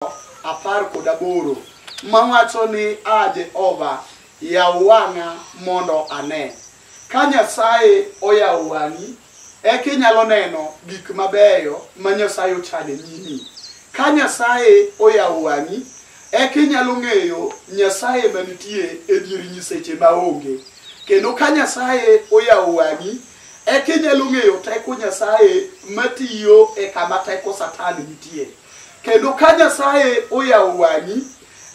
18 mawacho ni a Jehova yaw wang'a mondo ane. Ka Nyasaye oyawo wang'i, eka inyalo neno gik mabeyo ma Nyasaye ochano e nyimi. Ka Nyasaye oyawo wang'i, eka inyalo ng'eyo Nyasaye manitie e dier nyiseche maonge. Kendo ka Nyasaye oyawo wang'i, eka inyalo ng'eyo teko Nyasaye matiyo e kama teko Satan nitie. Kendo ka Nyasaye oyawo wang'i,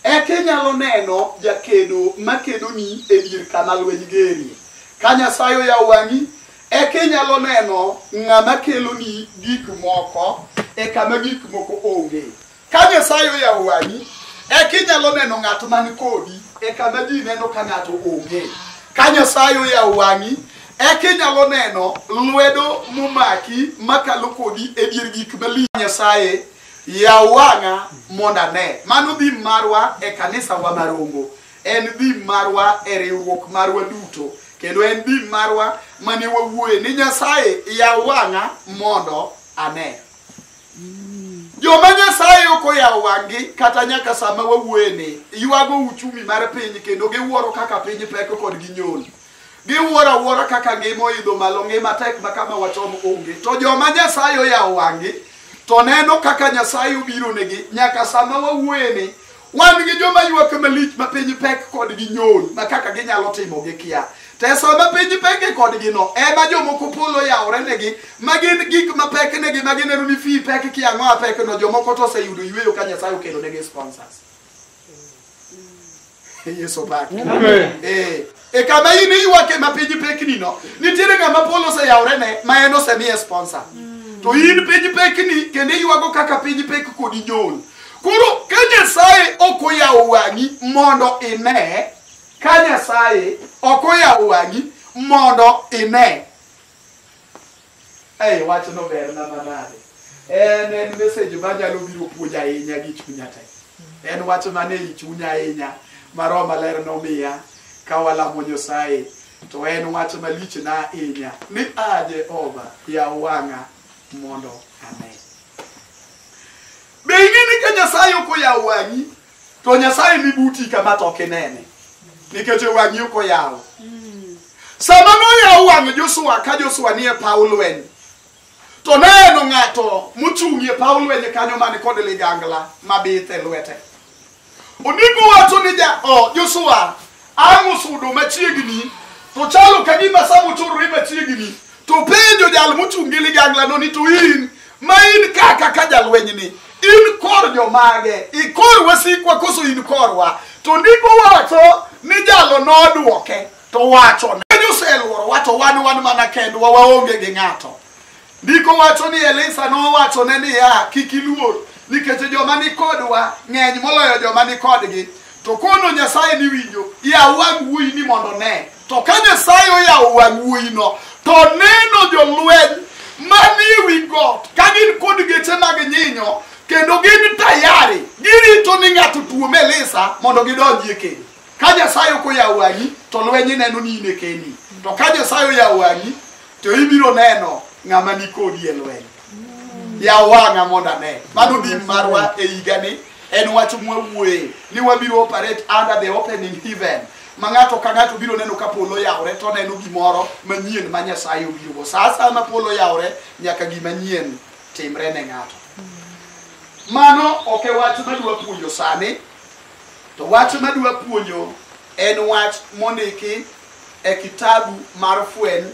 eka inyalo neno jakedo makedoni e dier kama lweny gerie. Ka Nyasaye oyawo wang'i, eka inyalo neno ng'ama keloni gik moko e kama gik moko onge. Ka Nyasaye oyawo wang'i, eka inyalo neno ng'at man kodi e kama ji neno ka ng'ato onge. Ka Nyasaye oyawo wang'i, eka inyalo neno lwedo momaki makalo kodi e dier gik malich. Nyasaye yaw wang'a mondo ane. Mano theme marwa e kanisa wa marongo. En theme marwa e riwruok marwa duto. Kendo en theme marwa mane wawuoye ni Nyasaye yaw wang'a mondo ane. Joma Nyasaye ok oyawo wang'gi kata nyaka sama wawuoye ni ywago uchumi mar piny kendo giwuoro kaka piny pek kod ginyol. Giwuoro awuora kaka ngima oidho malo ngima tek ma kama wachom onge. To joma Nyasaye oyawo wang'gi to neno kaka Nyasaye obiro negi nyaka sama wawuoye ni wan gi joma ywak malich ma piny pek kod ginyol ma kaka ginyalo timo gikia. To e sama piny pek kodgi no ema jomoko polo yawore negi ma gin gik mapek negi ma gineno ni fee pek kia ang'o apek no jomoko to oseyudo yweyo ka Nyasaye okelo negi sponsors. Yesu opaki. Eh, e kama in iywake ma piny pekni no, nitiere ng'ama polo oseyawore ne ma en osemiye sponsor. To in piny pekni kendo iywago kaka piny pek kodi nyol. Koro ka Nyasaye ok oyawo wang'i mondo ine, ka Nyasaye ok oyawo wang'i mondo ine. Ei, wachno berna manade. En message manyalo biro puonjo ahinya gi chunya te. En wach mane ei chunya ahinya ma Roho Maler nomiya ka walamo Nyasaye. To en wach malich na ahinya ni a Jehova yaw wang'a mondo ane. Be ing'e ni ka Nyasaye ok oyawo wang'i to Nyasaye ni buti kama to ok inene nikech wang'i ok oyawo. Sama noyaw wang' Joshua ka Joshua nie paw lweny to neno ng'ato mochung' e paw lweny kanyo man kod ligangla mabith e lwete. Ondiko wacho ni ja oh, Joshua ang' osudo machiegni to chalo ka gima sama ochorore machiegni to penjo jal mochung' gi ligangla no ni to in ma in kaka ka jalweny ni in kor jomage ikor wasikwa koso in korwa to ndiko wacho ni jalo nodwoke to wacho ne oseluorowa to wan mana kendwa waonge gi ng'ato. Ndiko wacho ni Elisa nowachone niya, kik iluor nikech joma ni kodwa ng'eny moloyo joma ni kodgi. To kono Nyasaye ni winjo, yaw wang' wuoyi ni mondo ne. To ka Nyasaye oyawo wang' wuoyi no, to neno jolweny manie wi got ka gin kod geche mag nyinyo kendo gin tayari girito ni ng'ato tuom Elisa mondo gidonji e keny. Ka Nyasaye ok oyawo wang'i to lweny ineno ni in e kendi. To ka Nyasaye oyawo wang'i to ibiro neno ng'ama ni kodi e lweny. Yaw wang'a mondo ane. Mano theme marwa e higani en wach mwawuoye ni wabiro operate under the opening heaven ma ng'ato ka ng'ato biro neno ka polo oyawore to oneno gimoro manyien ma Nyasaye obirogo. Sa asaya ma polo oyawore nyaka gima nyien timre ne ng'ato. Mano ok e wach madwa puonjo sani. To wach madwa puonjo en wach mondiki e kitabu mar fweny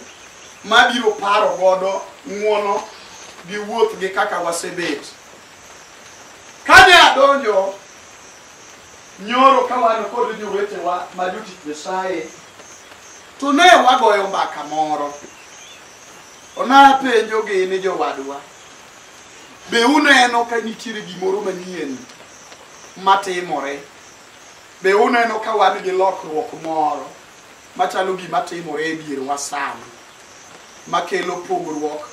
mabiro paro godo ng'uono gi wuoth gi kaka wasebet. Kane adonjo nyoro ka wan kod jowetewa ma jotich Nyasaye to ne wagoyo mbaka moro. To napenjogi ni jowadwa, be uneno ka nitiere gimoro manyien matimore? Be uneno ka wan gi lokruok moro machalo gima timore e dierwa sani makelo pogruok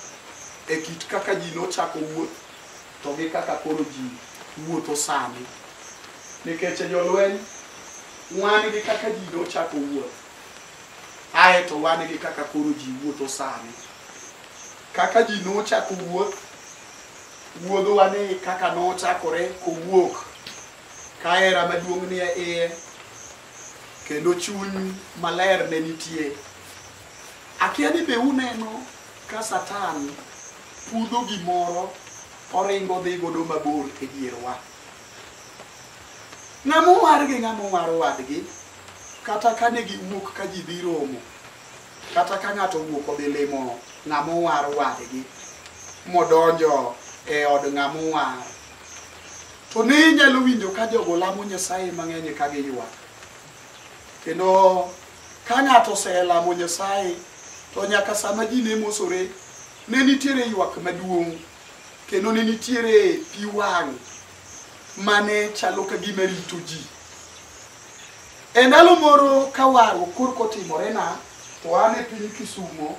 e kit kaka ji nochako wuoth to gi kaka koro ji wuotho sani? Nikech jolweny wan gi kaka ji nochako wuoth ae to wan gi kaka koro ji wuotho sani. Kaka ji nochako wuoth, wuodhwa ni kaka nochakore kowuok Ka hera maduong' nie iye, kendo chuny maler ne nitie. Akia ni be uneno ka Satan pudho gimoro oringo dhi godo mabor e dierwa. Ng'ama owar gi ng'ama owar wadgi, kata ka ne giwuok ka ji dhi romo, kata ka ng'ato owuok odhi limo ng'ama owar wadgi, modonjo e od ng'ama owar, to ne inyalo winjo ka jogo lamo Nyasaye mang'eny ka giywak. Kendo ka ng'ato oselamo Nyasaye, to nyaka sama ji ne mosore, ne nitiere ywak maduong', kendo ne nitiere pi wang' mane chalo ka gima rito ji. E ndalo moro ka warruok korka otimorena, to an e piny Kisumo,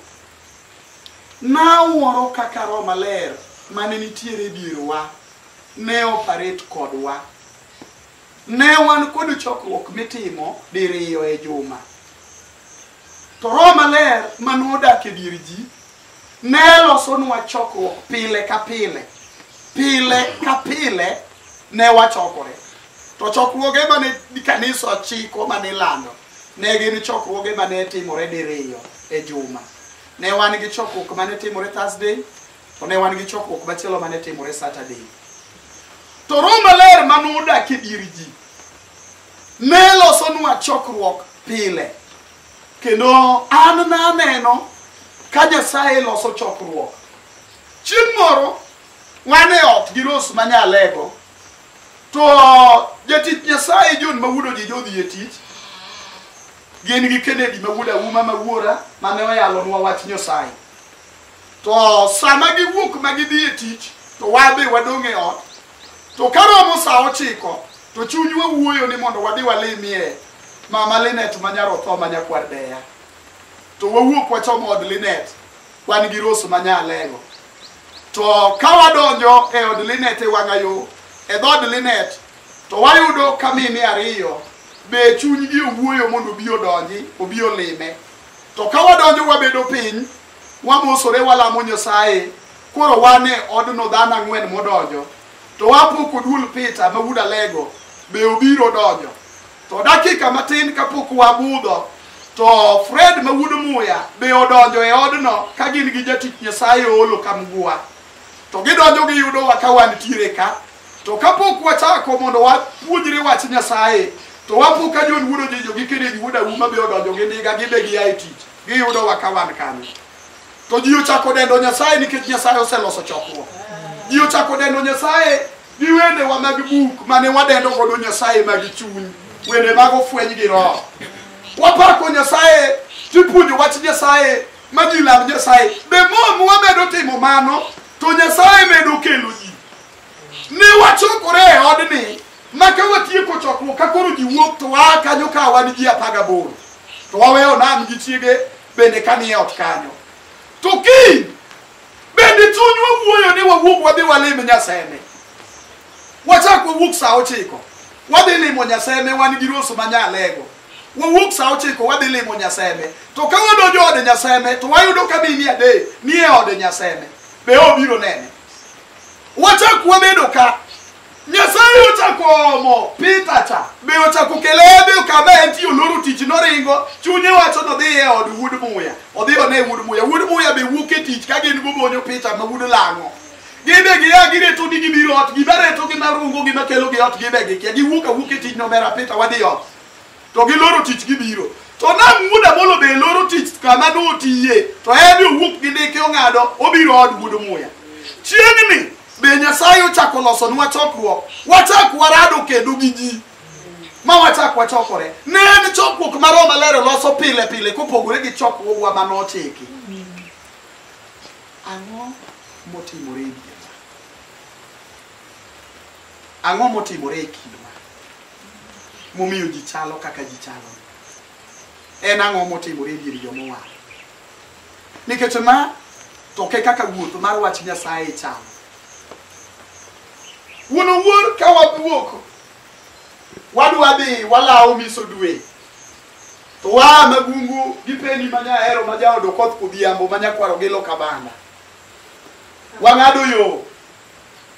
nawuoro kaka Roho Maler mane nitiere e dierwa ne operate kodwa. Ne wan kod chokruok mitimo diriyo e juma. To Roho Maler mane odak e dier ji ne losonwa chokruok pile ka pile. Pile ka pile ne wachokore. To chokruoge mane kanisa chiko mane ilando ne gin chokruoge mane timore diriyo e juma. Ne wan gi chokruok mane timore Thursday, to ne wan gi chokruok machielo mane timore Saturday. To Roho Maler mane odak e dier ji ne losonwa chokruok pile. Kendo an naneno ka Nyasaye loso chokruok. Chieng' moro wan e ot gi Rose Manyalego, to jatich Nyasaye John Mawuodo ji jodhi e tich, gin gi Kennedy Mawuodo Auma mawuora mane oyalonwa wach Nyasaye. To sama giwuok ma gidhi e tich, to wabe wadong' e ot. To karomo sa 9, to chunywa wuoyo ni mondo wadhi walimie Mama Linet ma nyar Otho ma nyakwar Deya. To wawuok wachomo od Linet, wan gi Rose Manyalego. To ka wadonjo e od Linet e wang'a yo, e dhood Linet, to wayudo ka mine ariyo be chunygi owuoyo mondo obi odonji, obi olime. To ka wadonjo wabedo piny, wamosore walamo Nyasaye, koro wan e odno dhano 4 modonjo. To wapo kod Peter ma wuod Alego be obiro donjo. To dakika matin kapok wabudho, to Fred ma wuod Muya be odonjo e odno ka gin gi jatich Nyasaye Olo Kamgwa. To gidonjo giyudowa ka wantiere ka. To kapok wachako mondo wapuonjre wach Nyasaye, to wapo ka John wuod Ojijo gi Kennedy wuod Auma be odonjo gi ndiga gibe gia e tich. Giyudowa ka wan kanyo. To ji ochako dendo Nyasaye nikech Nyasaye oseloso chokruok. Ji ochako dendo Nyasaye gi wendewa mag buk mane wadendo godo Nyasaye mag chuny, wende mag ofweny gi Roho. Wapako Nyasaye, tipuonjo wach Nyasaye, ma ji lam Nyasaye. Be mo wamedo timo mano, to Nyasaye medo kelo ji. Ne wachokore e odni, ma ka watieko chokruok ka koro ji wuok to waa kanyo ka wan ji 18. To waweyo nam gi chiege bende ka nie ot kanyo. To kiny, bende chunywa wuoyo ni wawuok wadhi walim Nyaseme. Wachak wawuok sa 9, wadhi limo Nyaseme wan gi Rose Manyalego. Wawuok sa 9 wadhi limo Nyaseme. To ka wadonjo od Nyaseme to wayudo ka mine 3 nie od Nyaseme. Be obiro nene. Wachak wabedo ka. Nyasaye ochako omo Peter cha. Be ochako kele be kama entie oloro tich noringo. Chunye wacho nodhi e od wuod Muya. Odhi one wuod Muya. Wuod Muya be wuok e tich ka gin gobonyo Peter ma wuod Lang'o. Gibe gia gireto ni gibiro ot, gima reto gi marungo gima kelo gi ot gibe gikia. Giwuok awuok e tich nomera Peter wadhi ot. To giloro tich gibiro. To nam wuod Amolo be loro tich kama notiye. To en be owuok gi ndike ong'ado obiro od wuod Muya. Chieng'ni be Nyasaye ochako losonwa chokruok. Wachak warado kendo gi ji. Ma wachak wachokore. Ne en chokruok ma Roho Maler loso pile pile kopogore gi chokruogwa manochiki. Ang'o motimore e dierwa? Ang'o motimore e kindwa momiyo ji chalo kaka ji chalo? En ang'o motimore e dier jomowar? Nikech ma to ke kaka wuoth mar wach Nyasaye chalo. Wuon owuor ka wawuok, wadwa dhi walawo miso dwe. To waa Magungu gi Peni ma nyahero ma jaod Okoth Odhiambo ma nyakwaro gi loka banda. Wang'ado yo,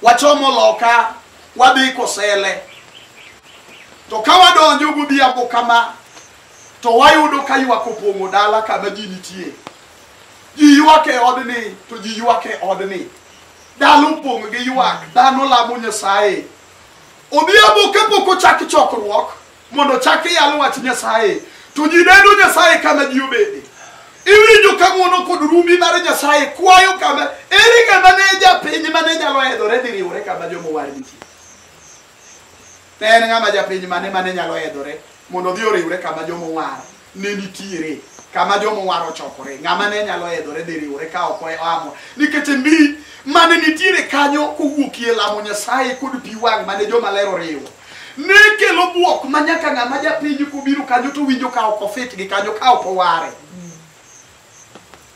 wachomo loka, wadhi Kosele. To ka wadonjo godhiambo kama, to wayudo ka ywak opong'o dala kama ji nitie. Ji ywak e odni, to ji ywak e odni. Dala opong' gi ywak, dhano lamo Nyasaye. Odhiambo kapok ochak chokruok, mondo ochak yalo wach Nyasaye, to ji neno Nyasaye kama ji obede. Iwinjo ka ng'uono kod rumbi mar Nyasaye kwayo kama, ere ng'ama ne japiny mane nyalo hedhore dhi riwore kama jomowar nitie? Ne en ng'ama japiny mane mane nyalo hedhore mondo odhi oriwre kama jomowar ne nitiere, kama jomowar ochokore. Ng'ama ne nyalo hedhore dhi riwore ka ok oamo. Nikech mbi mane nitiere kanyo kowuokie lamo Nyasaye kod pi wang' mane joma ler oriwo, ne kelo buok ma nyaka ng'ama japiny kobiro kanyo to winjo ka ok ofit gi kanyo, ka ok oware.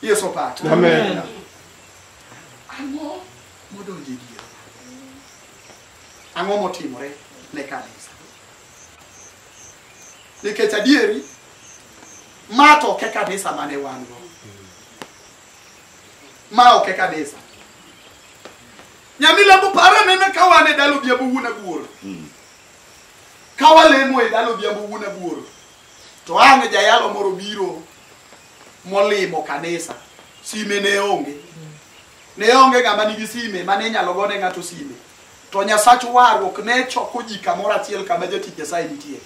Yesu opaki. Amen. Ang'o modonjo e dier? Ang'o motimore ne kanisa? Nikech adieri, ma to ok e kanisa mane wan go. Ma ok e kanisa. Nyamilambo par anena ka wan e dala Odhiambo wuon Abuor. Ka walemo e dala Odhiambo wuon Abuor, to ang' jayalo moro biro molimo kanisa. Sime ne onge. Ne onge ng'ama nigi sime mane inyalo gone ng'ato sime. To Nyasach warruok ne choko ji kamoro achiel kama jatich Nyasaye nitie.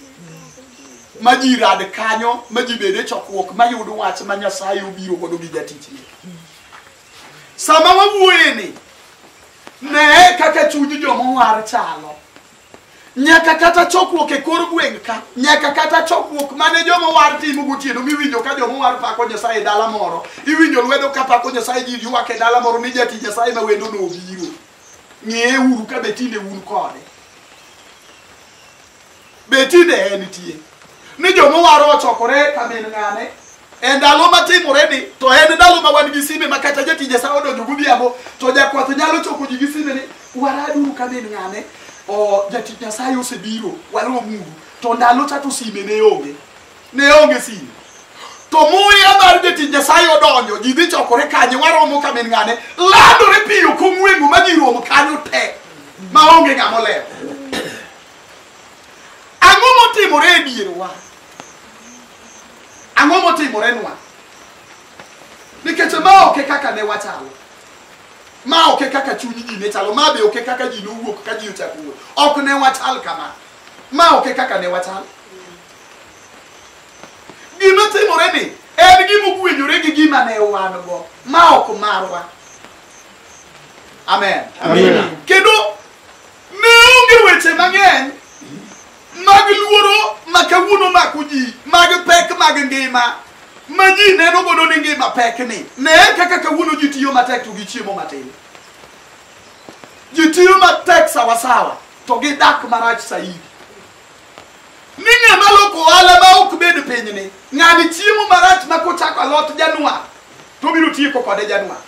Ma ji rad kanyo, ma ji bed e chokruok, ma yud wach ma Nyasaye obiro godo gi jatichne. Sama wawuoye ni, nee kaka chuny jomowar chalo. Nyaka kata chokruok e kor gweng' ka, nyaka kata chokruok mane jomowar timo gotieno miwinjo ka jomowar pako Nyasaye e dala moro, iwinjo lwedo ka pako Nyasaye, ji ywak e dala moro ni jatich Nyasaye ma wendo no obiro. Ng'iye uru ka be tinde un kode. Be tinde en nitie. Ni jomowar ochokore ka min ng'ane, e ndalo matimore ni, to en ndalo ma wan gi sime ma kata jatich Nyasaye odonjo godhiambo, to jakwath nyalo choko ji gi sime ni, waraduru ka min ng'ane, o jatich Nyasaye osebiro, waromuru. To ndalo cha to sime ne onge. Ne onge sime. To muya mar jatich Nyasaye odonjo, ji dhi chokore kanye, waromo ka min ng'ane, landore piyo kong'wengo ma ji rom kanyo te, ma onge ng'ama olewo. Ang'o motimore e dierwa? Ang'o motimore nwa? Nikech ma ok e kaka ne wachalo. Ma ok e kaka chuny ji ne chalo. Ma be ok e kaka ji nowuok ka ji ochako wuoth. Ok ne wachal kama. Ma ok e kaka ne wachal. Gima timore ni en gima ogwenyore gi gima ne wan go. Ma ok marwa. Amen. Amen. Kendo ne onge weche mang'eny mag luoro ma kawuono mako ji, mag pek mag ngima ma ji neno godo ni ngima pek ni. Ne kaka kawuono ji tiyo matek to gichiemo matin. Ji tiyo matek sawasawa to gidak marach saidi. Ni ng'ama loko ohala ma ok bed pinyni, ng'ani chiemo marach ma kochako alot Januar to obiro tieko kode Januar.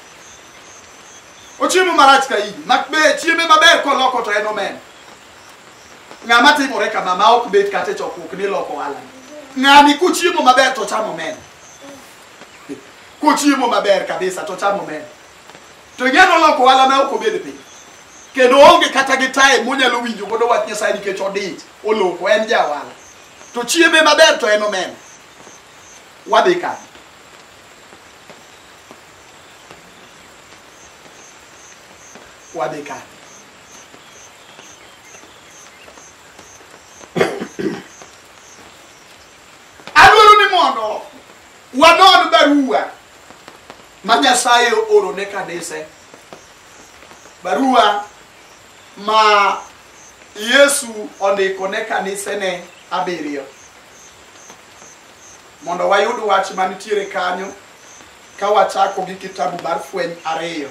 Ochiemo marach kaidi, ma be chieme maber koloko to en omena. Ng'ama timore kama ma ok bet kata e chokruok ni loko ohala. Ng'ani kochiemo maber to chamo omena. Kochiemo maber kabisa to chamo omena. To ing'e noloko ohala ma ok obed piny. Kendo onge kata gi time monyalo winjo godo wach Nyasaye nikech odich, oloko, en ja ohala. To chieme maber to en omena. Wadhi kanye? Wadhi kanye? Adwaro ni mondo wanon barua ma Nyasaye ooro ne kanise. Barua ma Yesu ondiko ne kanisene 7. Mondo wayud wach manitiere kanyo ka wachako gi kitabu mar Fweny 2.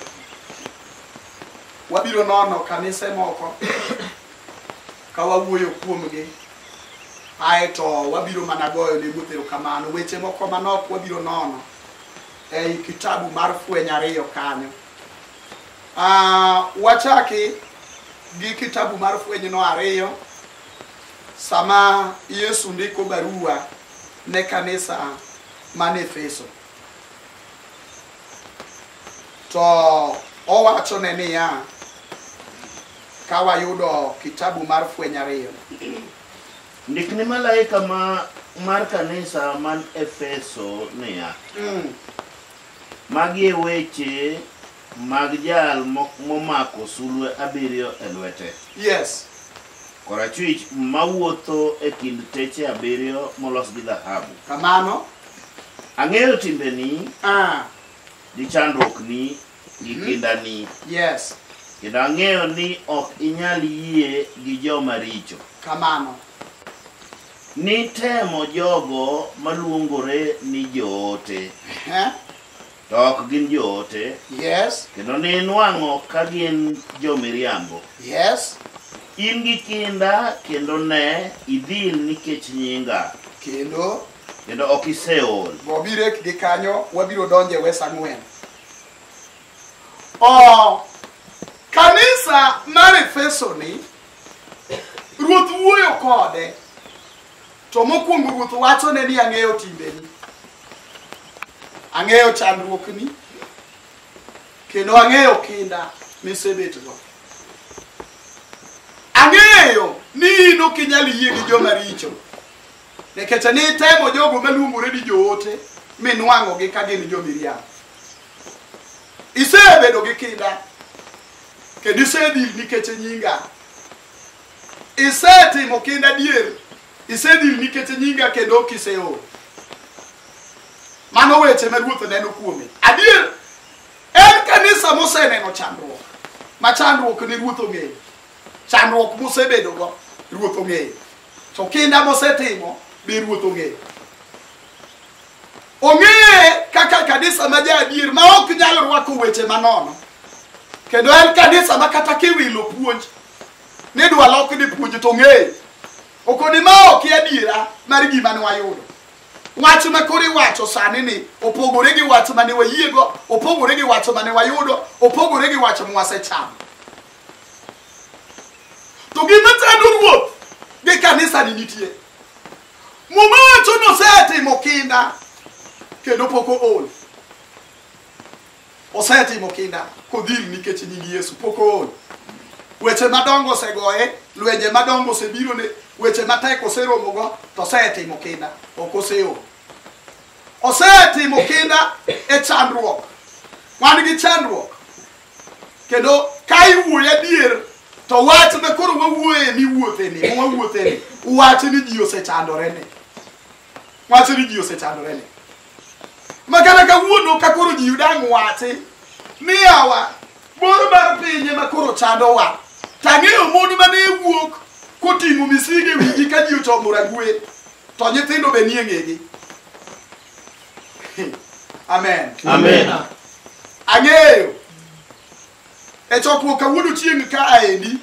Wabiro nono kanise moko ka wawuoyo kuomgi, aeto wabiro mana goyo ne Ruoth erokamano. Weche moko manok wabiro nono ei kitabu mar Fweny 2 kanyo. Wachaki gi kitabu mar Fweny no 2, sama Yesu ndiko barua ne kanisa man Efeso. To owacho ne niya, ka wayudo kitabu mar Fweny 2, Ndik ni malaika mar kanisa man Efeso niya. Magi e weche mag jal momako sulwe 7 e lwete. Yes. Korachwich mawuotho e kind teche 7 molos gi dhahabu. Kamano. Ang'eyo timbeni. Gi chandruokni gi kindani. Yes. Kendo ang'eyo ni ok inyal yie gi joma richo. Kamano. Nitemo jogo maluongore ni joote. To ok gin joote. Yes. Kendo ninwang'o ka gin jomiriambo. Yes. In gi kinda kendo ne idhil nikech nyinga. Kendo ok iseol. Go birek gi kanyo wabiro donje wes 4. Kanisa mar Efeso ni Ruoth wuoyo kode. To mokwongo Ruoth wacho ne ni ang'eyo timbeni. Ang'eyo chandruokni. Kendo ang'eyo kinda misebetgo. Ang'eyo ni in ok inyal yie gi joma richo. Nikech ni itemo jogo maluongore ni joote minwang'ogi ka gin jomiriambo. Isebedo gi kinda kendo isedhil nikech nyinga. Isetimo kinda dier, isedhil nikech nyinga kendo ok iseol. Mano weche ma Ruoth neno kuome. Adier, en kanisa moseneno chandruok. Ma chandruok ni Ruoth ong'eyo. Chandruok mosebedogo Ruoth ong'eyo. To kinda mosetimo be Ruoth ong'eyo. Ong'eye kaka kanisa ma jaadier ma ok nyal rwako weche manono. Kendo en kanisa ma kata kiwilo puonj nidwa lok ni puonj to ong'eyo. Okoni ma ok adiera mar gima ne wayudo. Wach ma koro iwacho sani ni opogore gi wach mane wayiego, opogore gi wach mane wayudo, opogore gi wach mwasechamo. To gima chando Ruoth gi kanisa ni nitie. Muma wacho nosetimo kinda kendo pok ool. Osetimo kinda kodhil nikech nying Yesu pok ool. Weche madongo osegoye, lwenje madongo osebirone, weche matek oseromogo, to osetimo kinda, ok oseol. Osetimo kinda e chandruok. Wan gi chandruok. Kendo ka iwuoyo adier, to wach ma koro wawuoye miwuotheni, mawawuotheni, wach ni ji osechandore ni. Wach ni ji osechandore ni. Ma kata kawuono ka koro ji udang' wachi, ni yawa, bor mar pinye ma koro chandowa. Tang'eyo mon mane wuok koting'o misige wigi ka ji ochomo Ragwe, to nyithindo be nie ng'egi. Amen. Amen. Ang'eyo. E chokruok kawuono chieng' ka aendi,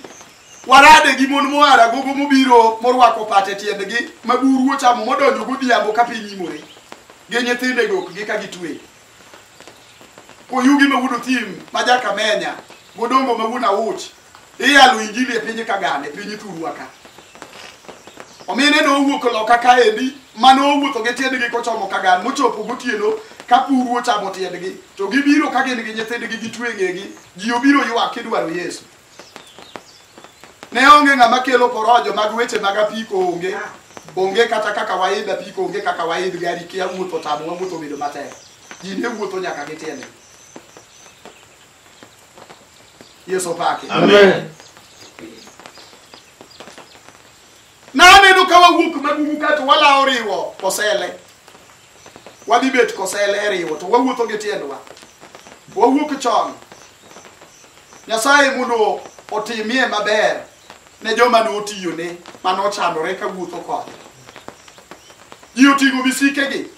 warade gi mon moa Ragogo mobiro morwako pat e tiendgi ma buru ochamo modonjo godhiambo ka piny imore. Gi nyithinde gokgi ka gitwe. Oyugi ma wuon Othim ma Jakamenya, Godongo ma wuon Awuch, iyalo injili e piny Kagane, piny Thurwa ka. Omine nowuok loka kaendi, mane owuotho gi tiendgi kochomo Kagan, mochopo gotieno ka puru ochamo tiendgi, to gibiro ka gin gi nyithindgi gitwe ng'egi, ji obiro ywak kidwaro Yesu. Ne onge ng'ama kelo porojo mag weche mag apiko onge. Onge kata kaka waidh apiko, onge kaka waidh gari, kia wuotho tamo, wawuotho bedo matek. Ji ne wuotho nyaka gi tiendgi. Yesu opaki. Amen. Naneno ka wawuok Magugu ka to walawo riwo Kosele. Wadhi bet Kosele e riwo to wawuotho gi tiendwa. Wawuok chon. Nyasaye mondo otimie maber ne joma notiyone, mane ochandore ka wuotho kode. Ji oting'o misikegi.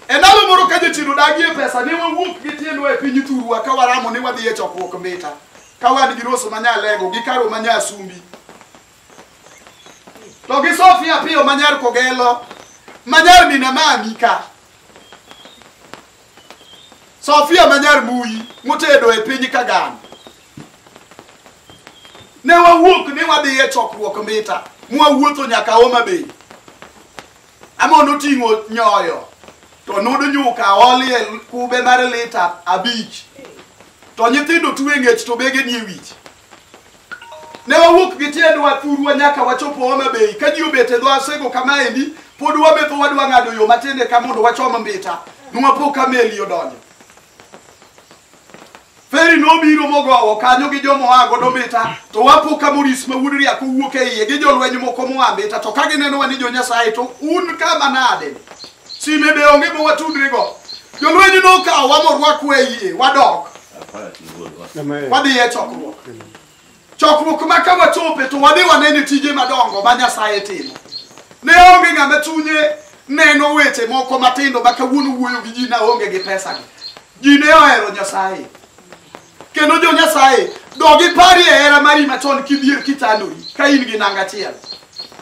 E ndalo moro ka jachien odagie pesa, ne wawuok gi tiendwa e piny Thurwa ka waramo ni wadhi e chokruok Mbita. Ka wan gi Rose ma Nyalego gi Karo ma Nyasumbi. To gi Sofia Piyo ma nyar Kogelo, ma nyar Mina Mami ka. Sofia ma nyar Muyi motedo e piny Kagan. Ne wawuok ni wadhi e chokruok Mbita, mwawuotho nyaka Homa Bay. Amo noting'o nyoyo, to nodo nyuka olie kube mar lita 5. To nyithindo twe ng'ech to bege nie wich. Ne wawuok gi tiendwa thurwa nyaka wachopo Homa Bay. Ka ji obet e dho Asego kamaendi, pod wabetho wadwa ng'ado yo matiende ka mondo wachom Mbita. Nwapo ka meli odonjo. Feri nobiro mogowo kanyo gi joma oa godo Mbita, to wapo ka Maurice ma wuod Riako wuok e iye gi jolweny moko moa Mbita, to ka ginenowa ni jo Nyasaye to un kama nade? Sime be onge ma watudre go. Jolweny nokawowa morwakwa e yie, wadok. Wadhi e chokruok. Chokruok ma ka wachope to wadhi wanene tije madongo ma Nyasaye timo. Ne onge ng'ama chunye neno weche moko matindo ma kawuono wuoyo gi ji na onge gi pesa gi. Ji ne ohero Nyasaye. Kendo jo Nyasaye, dog iparie hera mari machon kidhier kitandori ka in gi nanga achiel.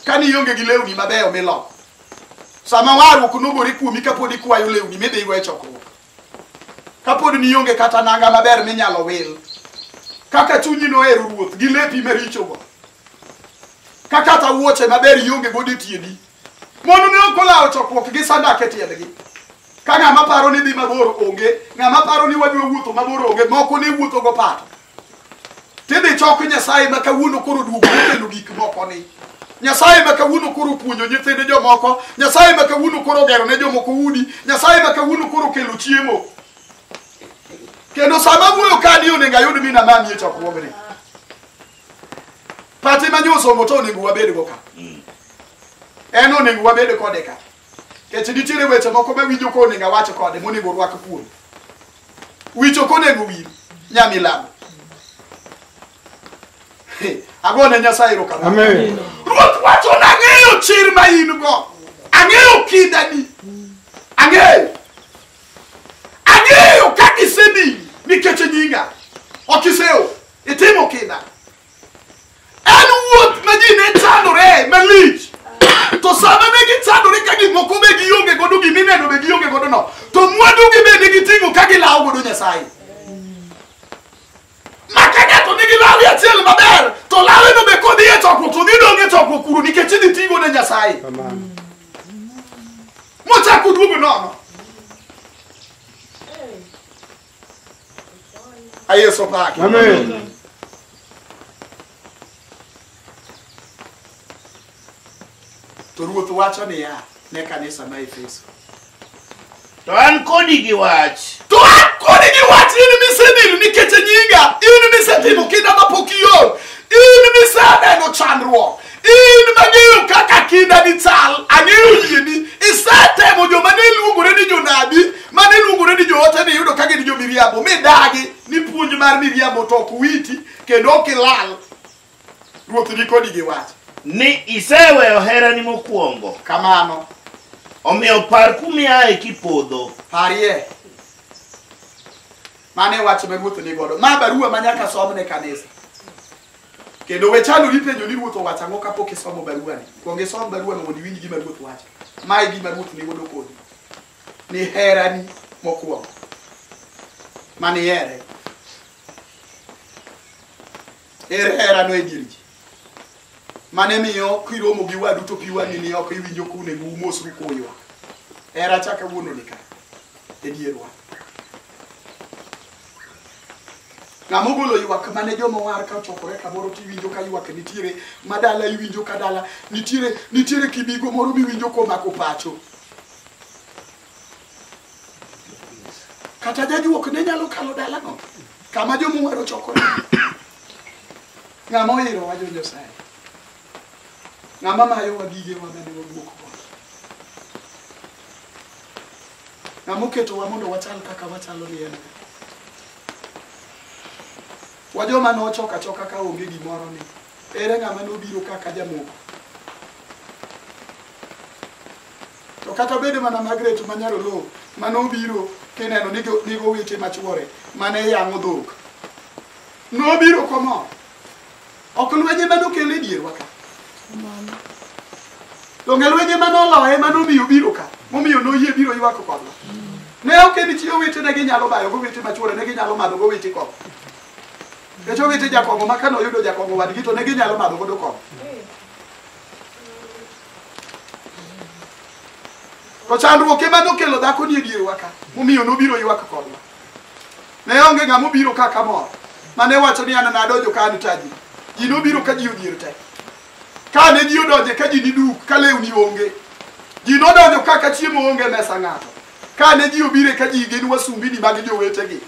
Ka nionge gi lewni mabeyo miloko. Sama warruok nogore kuomi kapod ikwayo lewni midhigo e chokruok. Kapod nionge kata nanga maber minyalo wil. Kaka chunyi nohero ruoth gi lepi marichogo. Kaka kata wuoche maber ionge godo e tiendi. Mon ne ok olawo chokruok gi sandak e tiendgi. Ka ng'ama paro ni dhi mabor onge, ng'ama paro ni wadwa wuotho mabor onge, moko ne wuotho go pato. Tidhi chok Nyasaye ma kawuono koro duogo mokelo gik moko ni. Nyasaye ma kawuono koro puonjo nyithinde jomoko, Nyasaye ma kawuono koro gero ne jomoko udi, Nyasaye ma kawuono koro kelo chiemo. Kendo sama wuoyo kani onego ayud mina mami e chokruogni. Pati ma nyosomo to onego wabed go ka. En onego wabed kode ka. Kech nitiere weche moko mawinjo ka onego awach kode monego orwak kuome. Wich ok onego wil nyamilamo. Agone Nyasaye erokamano. Amen. Ruoth wacho nang'eyo chir ma in go. Ang'eyo kindani. Ang'eyo. Ang'eyo kaka isedhi nikech nyinga. Ok iseol. Itimo kinda. En wuoth ma ji ne chandore malich. To sama ne gichandore ka gik moko be gionge godo gimineno be gionge godo no. To mwandugi be ne giting'o ka gilawo godo Nyasaye. Ma ka ng'ato nigi lawi achiel maber, to laweno be kodhi e chokruok to dhi dong' e chokruok kuro nikech idhi tigo ne Nyasaye. Amen. Mochako duogo nono. Ayeso paki. Amen. To ruoth wacho niya ne kanisa ma Efeso. To an kodi gi wach. To an kodi gi wach in misedhil nikech nyinga, in misetimo kinda mapok iol, in miseneno chandruok, in mang'eyo kaka kinda ni chal, ang'eyo yieni, isetemo joma ne luongore ni jonabi, mane luongore ni joote miyudo ka gin jomiriambo, midagi ni puonj mar miriambo to ok witi kendo ok ilal. Ruoth ni kodi gi wach. Ni iseweyo herani mokwongo. Kamano. Omiyo par kumiaye kipodho. Parie. Mane wach ma ruoth ni godo. Ma barua ma nyaka som ne kanisa. Kendo we chandori penjo ni ruoth owacho ang'o kapok isomo baruani. Kuong isom baruano mondo iwinj gima ruoth wacho. Ma e gima ruoth ni godo kodi. Ni herani mokwongo. Mane ihere. Ere herano e dier ji. Mane miyo kiromo gi wadu to pi wang'i ni oko iwinjo ka onego umosru kuywak. Hera cha kawuono ni ka e dierwa. Ng'ama ogolo ywak mane joma owar ka ochokore kamoro tiwinjo ka ywak nitiere madala iwinjo ka dala nitiere nitiere kibigo moro miwinjo komako pacho. Kata jajuok ne nyalo kalo dalano kama joma owar ochokore. Ng'ama oirowa jo Nyasaye. Ng'ama mayowa gigewa mane wawuok godo. Ng'ama oketowa mondo wachal kaka wachalo ni en. Wa joma nochok achoka ka onge gimoro ni. Ere ng'ama nobiro kaka jamoko. To kata bed mana Margaret ma Nyarolo manobiro kineno nigo weche machuore mane yang'o dhok. Nobiro komor. Ok lwenje manokelo e dierwa ka. Donge lwenje manoloye manomiyo biro ka. Momiyo noyie biro ywak kodwa. Ne ok en chi owete ne ginyalo bayo gowete machuore ne ginyalo madho gowete kong'o. Nikech owete jakong'o ma kane oyudo jakong'o wadgi to ne ginyalo madho godo kong'o. To chandruok ema nokelo dhako ni e dierwa ka. Momiyo nobiro ywak kodwa. Ne onge ng'ama obiro ka kamor. Mane wacho ni an nadonjo ka an tajiri. Ji nobiro ka ji odhier te. Ka ne ji odonje ka ji ni duk, ka lewni onge. Ji nodonjo kaka chiemo onge e mesa ng'ato. Ka ne ji obire ka ji gin wasumbini mag jowetegi.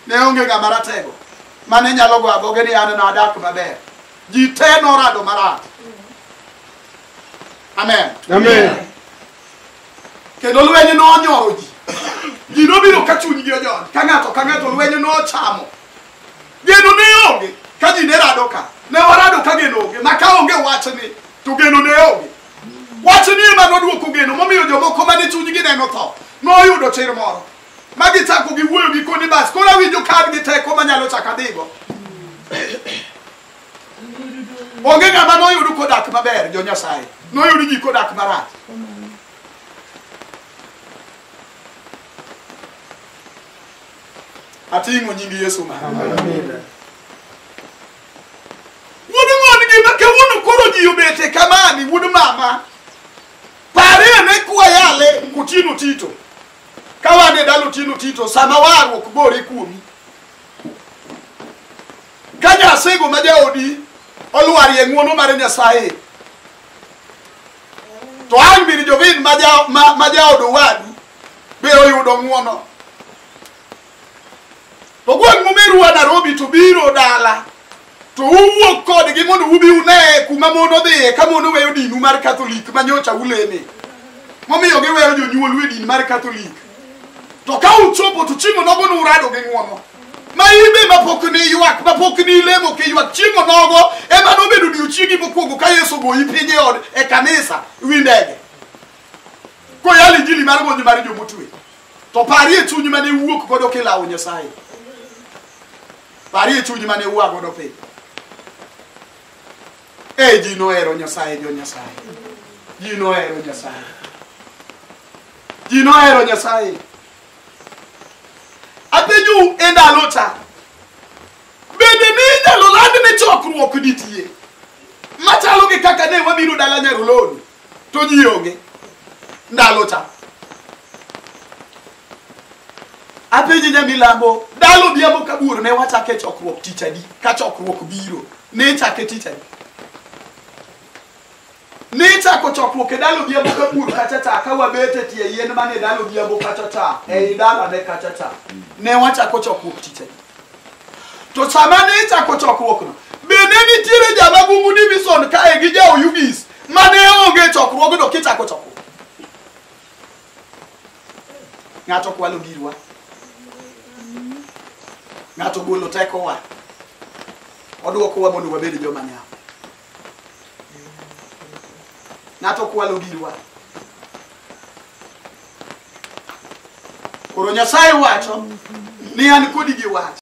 Ne onge ng'ama ratego. Mane nyalo go agoge ni an nadak maber. Ji te norado marach. Amen. Amen. Kendo lweny nonyoro ji. Ji nobiro ka chunygi ojony. Ka ng'ato lweny nochamo. Geno ne onge. Ka ji ne rado ka. Ne warado ka geno onge. Ma ka onge wachni, to geno ne onge. Wachni ema noduoko geno. Momiyo jomoko mane chunygi neno tho. Noyudo chir moro. Ma gichako giwuoyo gi koni bas. Koro awinjo ka an gi teko manyalo chako adhigo. Onge ng'ama noyudo kodak maber, jo Nyasaye. Noyudo ji kodak marach. Ating'o nying Yesu malo. Amen. Wuod ng'on gi ma kawuono koro ji obete kamani, wuod mama. Parie ne kwayale Otieno Tito. Ka wan e dala Otieno Tito, sama warruok gore kuomi. Ka nyasego ma jaodi olwarie ng'uono mar Nyasaye. To ang' bir Jovin ma jaod owadu be oyudo ng'uono. To gweng' mumerua Nairobi to biro dala. To uwuok kodgi mondo ubi une kuma mon odhiye ka mon oweyo dinu mar Katholik ma nyocha uleme. Momiyo giweyo jonyuolu e din mar Katholik. To ka uchopo to chieng' onogo nurado gi ng'uono. Ma ibe mapok ni ywak, mapok ni lemo kiywak, chieng' onogo ema nobedo odiochiengi mokwongo ka Yesu ogoyi piny e od e kanisa wi ndege. Koyalo injili mar gony mar jomotwe. To parie chuny mane iwuok godo kilawo Nyasaye. Parie chuny mane ua godo piny. E ji nohero Nyasaye, jo Nyasaye. Ji nohero Nyasaye. Ji nohero Nyasaye. Apenjou e ndalo cha. Bende ne inyalo land ni chokruok nitie. Machalo gi kaka ne wabiro dala Nyaroloni. To ji onge. Ndalo cha. Apenji Nyamilambo, dalo odhiambo kabuor ne wachake chokruok tich adi? Ka chokruok biro, ne ichake tich adi? Ne ichako chokruok e dalo odhiambo kabuor kacha cha, ka wabet e tie yien mane dalo odhiambo kacha cha, ei dalane kacha cha. Ne wachako chokruok tich adi? To sama ne ichako chokruokno, bende nitiere jamagungu Division kae gi ja Oyugis mane onge chokruogno kichako chokruok? Ng'ato kwalo girwa. Ng'ato golo tekowa. Oduokowa mondo wabed joma nyap. Ng'ato kwalo girwa. Koro Nyasaye wacho ni an kodi gi wach.